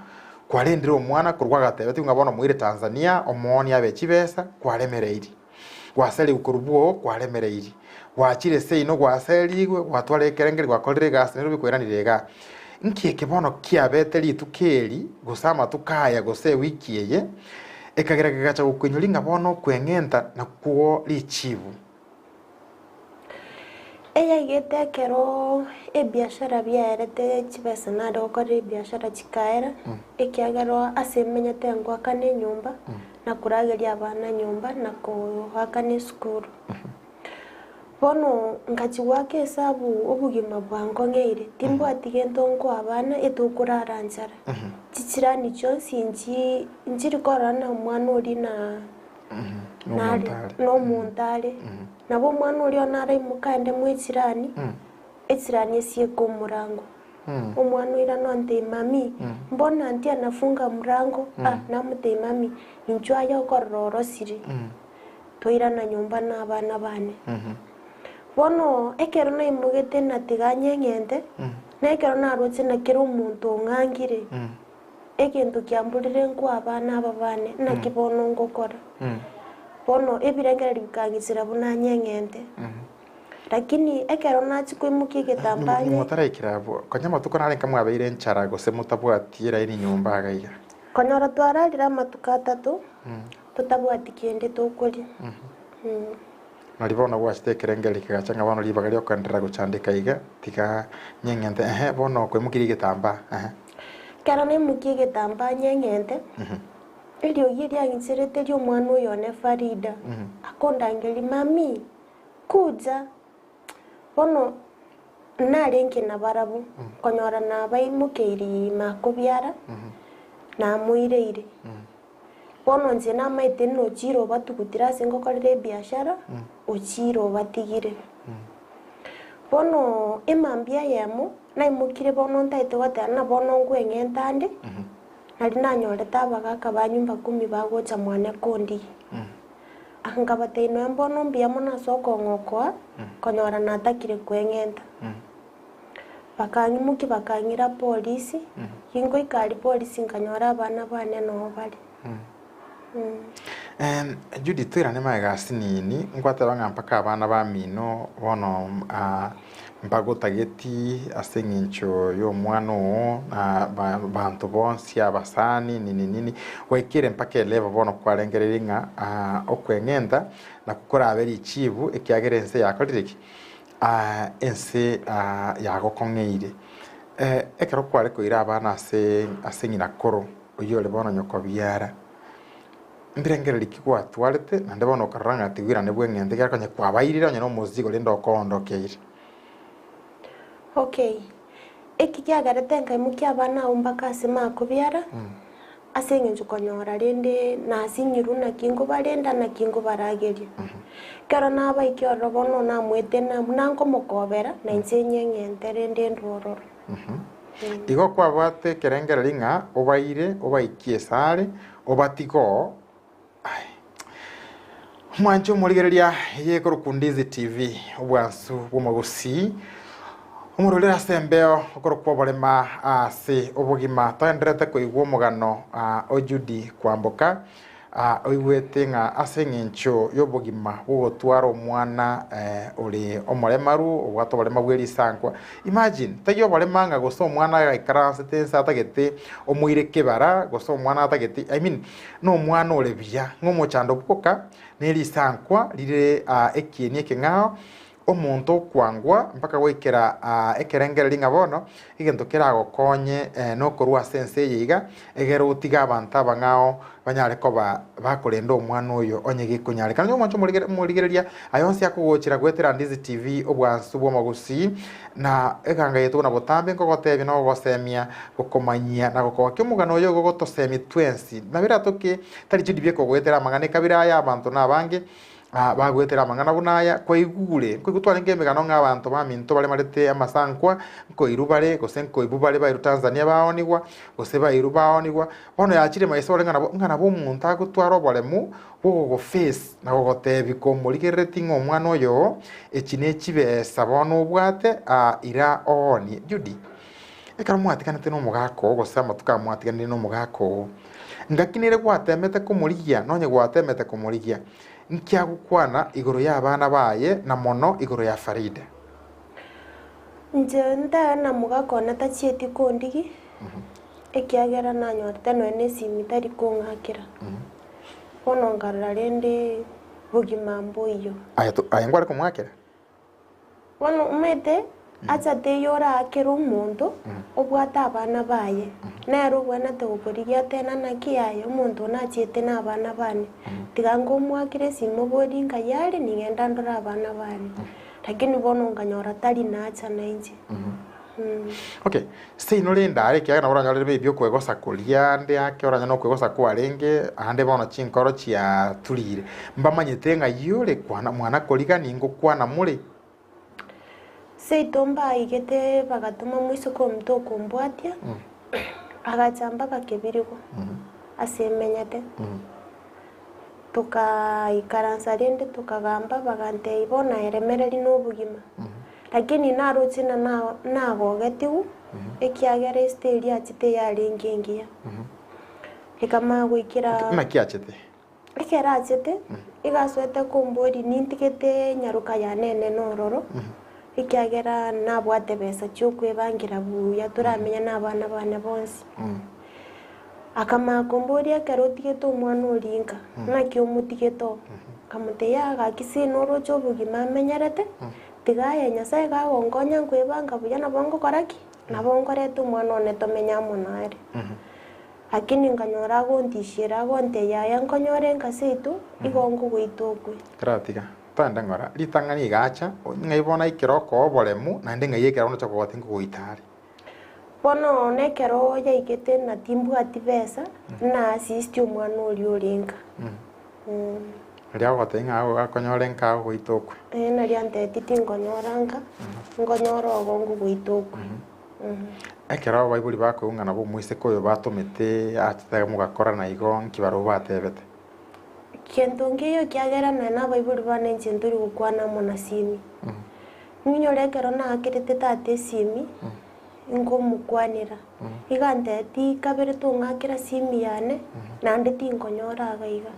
kwarendire omwana korwa gwagatebetigwe ng'a bono moire Tanzania, omoonie abe chibesa, kwaremereiri. Gwasarigwe korwa bwoo, kwaremereiri. Gwachire seino gwaserigwe, gwatwara ekerengeri gwakorire egasi nairobi kwairanire igaa. Nki eke bono kiabete rituko eri, gose amatuko aya, gose ewiki eye, ekagera kegacha gokoinyoria ng'a bono okweng'enta nakwo richibu. Eyaigete ekero ebiashara biaerete chibesa nare gokorera ebiashara chikaera, ekiagera ase menyete ngoakana enyomba, na korageria abana nyomba, na koakana esukuru. Bono ngachia goaka esabu obogima bwangong'eire, timbwati gento nkoa abana etokorara nchara, chichirani chionsi nchi nchiri korora na omwana oria na. Nare nomonto are, nabo omwana oria one araimoke aende mw'echirani, echirani esieke omorango. Omwana oirane ontebie mami, mbona aunty anafunga mlango? Ah, namotebia mami, inchuo aye okorora orosire. Twairana nyomba na abana bane. Bono ekero naimogete natiga anyeng'ente, na ekero naroche na kera omonto ong'angire. Egento kiamborire nkoa abana aba bane, naki bono ngokora? Bono ebirengererio bikang'isera buna anyeng'ente. Lakini ekero nachia koimokia egetambaa Nyuma otaraikera abwo, konya amatuko nare nka mwabeire enchara gose motabwati eraini nyomba iga iga. Konyora twararire amatuko atato, totabwati kende tokoria. Nari bono gwachete ekerengererio kegacha ng'a bono ribaga riokoenderera gochandeka iga, tiga nyeng'ente, ehe, bono koimokirie egetambaa, ehe. Ekero naimokia egetambaa nyeng'ente, eriogi eriang'icherete ri'omwana oyo one Farida, akondangeria, Mami! Kuja! Bono narenge nabarabwo, konyora nabaimokeirie makobiara, namoireire. Bono inche namaete ng'a ochire obatugutire ase ngokorera ebiashara, ochire obatigire. Bono emambia eyemo, naimokire bono ntaete goteba ng'a bono nkweng'enta ande, nari nanyorete abagaka ba nyumba kumi bagocha mwane kondigia. Nkabatebia nonya mbono mbuya mono ase okong'okoa, konyora natakire kweng'enta. Bakang'imokia bakang'ira polisi, gingoika aria polisi nkanyora abana bane noo bare. Judy toirane magega ase nini, nkwateba ng'a mpaka abana bamino bono mbagotageti ase eng'encho y'omwana oo na banto bonsi abasani nini nini, gwaikire mpaka elevel bono kwarengereiri ng'a okweng'enta nakwo korabe richibu ekiagera ense yakorire ki? Ense yagokong'eire. Ekero kware koira abana ase ase ng'ina koro, oyio ore bono nyokobiara, mbirengererio ki gwatwarete naende bono okarora ng'a tibwirane bw'eng'ento ekiagera konya kwabairire onye na omozigo rende okoondokeire? Okay, eki kiagerete nkaimokia abana abwo mpaka ase makobiara, ase eng'encho konyora rende nasinyirwe naki nkobarenda naki nkobarageria. Ekero nabaikia ororo bono namoete na buna nkomokobera, na inche nyeng'ente rende ndwe ororo. Igo kwabwate ekerengererio ng'a obaire obaikie esare, obatige oo. Ai. Omwanche omorigereria eye ekorokwa Ndizi TV, obwansu bw'omogusii, omororere ase embeo okorokwa oborema ase obogima. Toendererete koigwa omogano o Judy Kwamboka, oigwete ng'a ase eng'encho y'obogima bw'ogotwara omwana ore omoremaru, obwate oborema bwe risankwa. Imagine, taiyo oborema ng'a gose omwana agaikaransete ense atagete omoire kebara, gose omwana atagete, I mean, nomwana ore buya, ng'a omochando bwoka ne risankwa rire ekieni ekeng'ao, omonto okwangwa mpaka goikera ekerengererio ng'a bono egento keragokonye nokorwa ase ense eye iga, egere otige abanto abang'ao banyare koba bakorenda omwana oyo onye gekonyarekana. Onye omwancho omorigereria aya onsi akogochera goetera Ndizi TV obwansu bw'omogusii na eganga yaito buna botambe nkogotebia na gogosemia gokomanyia na gokogokia omogano oyo ogogotosemia twensi. Nabo eratoke tari Judy bieka ogoetera amang'ana ekabira aya abanto nabange bagoetera amang'ana buna aya kwaigure. Nkoigwa twarenge emegano ng'a abanto baminto baremarete amasankwa nkoirwa bare gose nkoibwa bare bairwa Tanzania baonigwa gose bairwa baonigwa. Bono yachire maiso ore ng'a nabo ng'a nabo omonto agotwara oboremu bw'ogogoface na gogotebia komorigerereti ng'a omwana oyo oo echi ne chibesa bono obwate aa ira oonie. Judy, ekero mwatiganete na omogaka oo gose amatuko aya mwatiganire na omogaka oo, ngaki nere gwatemete komorigia nonye gwatemete komorigia, nki agokwana igoro y'abana baye na mono igoro ya Farida? Inche ntabe na mogaka one tachieti kondigi. Ekiagera nanyorete nonya nesimi tari kong'akera, bono nkarora rende bogima mboiyo. Aye to aye nkware komwakera? Bono omanyete acha teiyo oraakere omonto obwate abana baye, nere obwenerete gokorigia atena naki aye omonto one achiete na abana bane, tiga nkomoakera esimi oborie nkai are ning'ende ndore abana bane. Lakini bono nkanyora tari nacha nainche. Okay, seino rende are ekiagera nabo oranyorere maybe okwegosa koria ande ake oranyore na okwegosa kwarenge ande bono chinkoro chiaturire. Mbamanyete ng'ai ore kwana mwana korigani ngokwana more. Seito mbaigete bagatoma moiseke omonto okombwatia, agacha mpaka kebirigo ase emenyete. Tokaikaransa rende tokagamba bagantebia bono aye remereria na obogima. Lakini naroche ng'a na- nagogetigwe, ekiagera esita eria achete yarenge engiya. Ekamanya goikera Naki achete? ekero achete, iga asoete komboria nintigete nyaroka yane enene ororo, ekiagera nabwate besa chiokwebangera buya toramenye na abana bane bonsi. Akamanya komboria ekero otigete omwana oria inka, naki omotigete oo? Nkamotebia yaya gaki sinoroche obogima amenyerete, tiga aye Nyasaye gagonkonya nkwebanga buya nabo ngokora ki? Nabo nkoreta omwana one tomenye amo nere. Lakini nkanyora agontishera agontebia yaya nkonyore enka seito, igo nkogoita okwe. Taratiga. Toende ng'ora, ritang'ani igacha, ng'ai bono aikere okoa oboremu, naende ng'ai ekero bono ocha kogoti nkogoita are. Bono nekero yaigete na timbwati besa, na assist omwana oria ore nka. Riria agogotebia ng'a ago akonyore nka agogoita okwe. Eh, nario antebetie tinkonyora nka, nkonyora ogo ngogoita okwe. Ekero abaibori bakoigwa ng'a nabo omoiseke oyo batomete achete mogakorana igo, nki barobwo batebete? Gento nkeiyo ekiagera nonya na abaibori bane inche ntori gokwana amo na simi. Ninyore ekero naakerete tata esimi, nkomokwanera, iga antebetie kabere tong'akera simi yane, naende tinkonyora iga iga.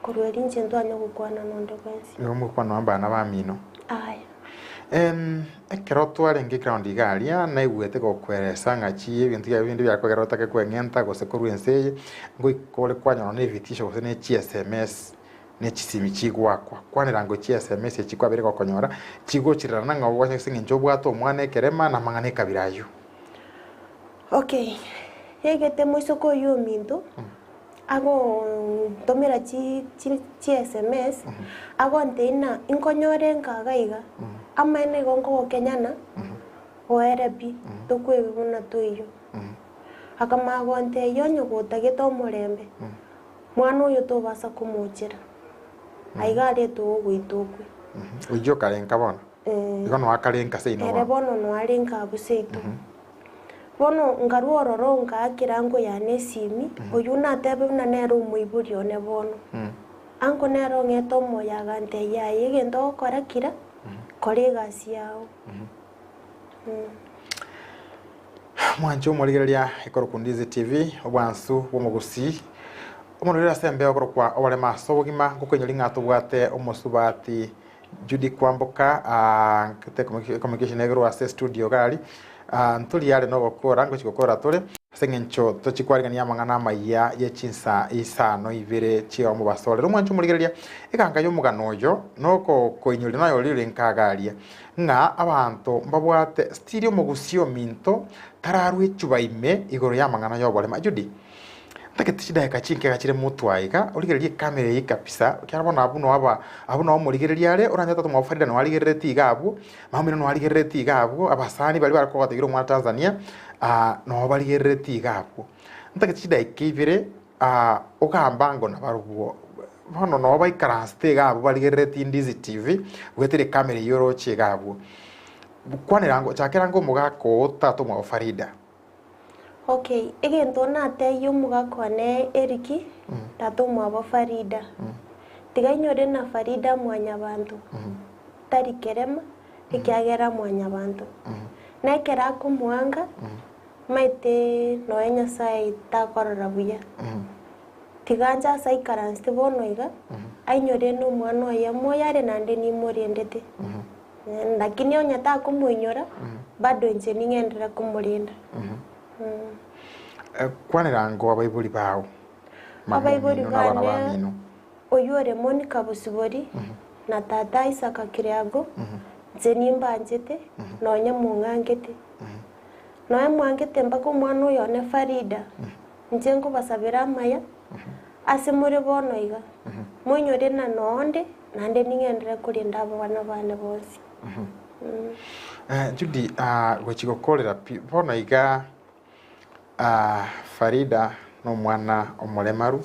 Korwa erio inche ntwanye gokwana nonde bwensi. Nigo mogokwana nabana bamino. Aya. Ekero twarenge eground iga aria, naigwete gokweresa ng'a chi ebinto biaye binde biakogera otake kweng'enta gose korwa ense eye, ngoika ore kwanyora na ebitisho gose ne chiSMS, ne chisimi chigwakwa. Kwanera ngo chiSMS echi kwabeire gokonyora, chigochirerana ng'a ogonya ase eng'encho obwate omwana ekerema na amang'ana ekabira aywo. Okay, yaigete moiseke oywo ominto, agontomera chi chi chiSMS, agontebia ng'a inkonyore nka iga iga, amaene igo nkogokenyana, oere pi, tokwebwa buna toiyo. Akamanya gontebia onye gotagete omorembe, mwana oyo tobasa komochera, aiga arete ogogoita okwe. Oyio okarenka bono? Igo noa akarenka seino Ere bono? bono noa arenge abwo seito. Bono nkarua ororo ngaakera ango yane esimi, oyio natebe buna nere omoibori one bono. Ango nere ong'ete omoyo agantebia yaya egento ogokora kira, kora egasi yao. Mwanche omorigereria ekorokwa Ndizi TV, obwansu bw'omogusii, omorweri ase embeo okorokwa oboremo ase obogima, ngokoinyori ng'a tobwate omosubati Judy Kwamboka, nkete communication egerwe ase estudio iga aria, ntori are nogokora, ngochi gokora tore, ase eng'encho tochi kwarigania amang'ana amayia ye chinsa isano ibere chia omobaso. Rero mwanche omorigereria, eganga y'omogano oyo nogokoinyoria naye oria ore nka iga aria, ng'a abanto mbabwate still omogusii ominto tararwe echuba ime igoro y'amang'ana y'oborema. Judy. Ntagete chidakika chinke iga chire motwe aiga, origererie ekamera eye kabisa, ekiagera bono abwo noo aba abwo noo omorigereria are, oranyore tata omwabo Farida noo arigereretie iga abwo, mama omino noo arigereretie iga abwo, abasani baria bare kogotebirie omwana Tanzania, noo barigereretie iga abwo. Ntagete chidakika ibere ogambe ango nabarobwo, bono noo baikaransete iga abwo barigereretie Ndizi TV, bwetere ekamera eywo oroche iga abwo. Kwanera ango chakera ango omogaka oo tata omwabo Farida. Okay, egento natebie omogaka one Eric, tata omwabo Farida, tiga inyore na Farida mwanyabanto, tari kerema, ekiagera mwanyabanto. Na ekero akomoanga, maete nonya Nyasaye takorora buya. Tiga anche ase aikaransete bono iga, ainyore na omwana oye moyo are naende nimorendete. Lakini onye takomoinyora, bado inche ning'enderere komorenda. Kwanera ango abaibori bao, mama Abaibori omino na abana bane bamino. oyio ore Monica Bosibori na tata Isaka Kiriago, inche nimbanchete, nonye mong'angete. Nonye mwangete mpaka omwana oyo one Farida, inche nkobasabera amaya, ase more bono iga, moinyore na noonde, naende ning'enderere korenda abana bane bonsi. Judy, gochia gokorera pi, bono iga Farida nomwana omoremaru,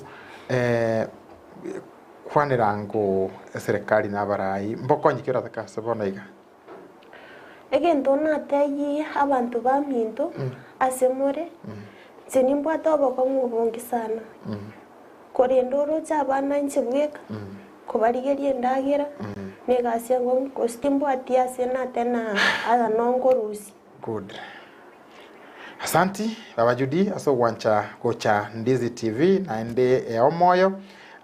kwanera ango eserekari na abarai, mbokonye ki oratake ase bono iga? Egento natebie abanto baminto ase more, inche nimbwate obokong'u obonge sana, korende oroche abana inche bweka, kobarigeria endagera, na egasi enkong'u, gose timbwati ase natena aya nonkorusia. Good. Asanti baba Judy ase ogwancha gocha Ndizi TV naende ea omoyo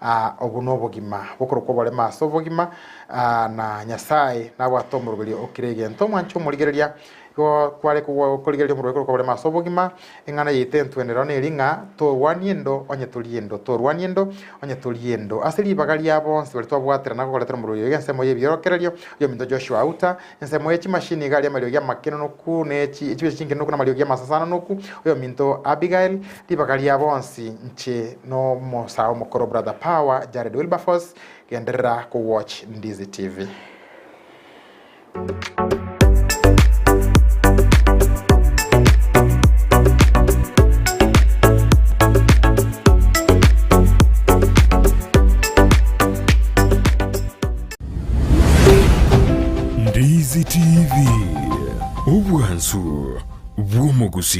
ah, obo nobogima bokorokwa oborema ase obogima ah, na Nyasaye nabwate omoroberio o kera egento. Omwanche omorigereria Igo kware korigereria omorwoti korwa oboremo ase obogima, eng'ana yaito entwenero neri ng'a torwanie endo onye torie endo, torwanie endo onye torie endo. Ase ribaga ria bonsi baria twabwaterana gokoretera omorwoti oyo iga ensemo y'ebiorokererio, oyominto Joshua Auta, ensemo ye chimashini iga aria amariogi amakenonoku ne chibesa chinkenonoku na amariogi amasasanonoku, oyominto Abigael, ribaga ria bonsi inche nomosae omokoro Brother Power Jared Wilberforce, genderera kowatch Ndizi TV. Ndizi TV, obwansu bw'omogusii.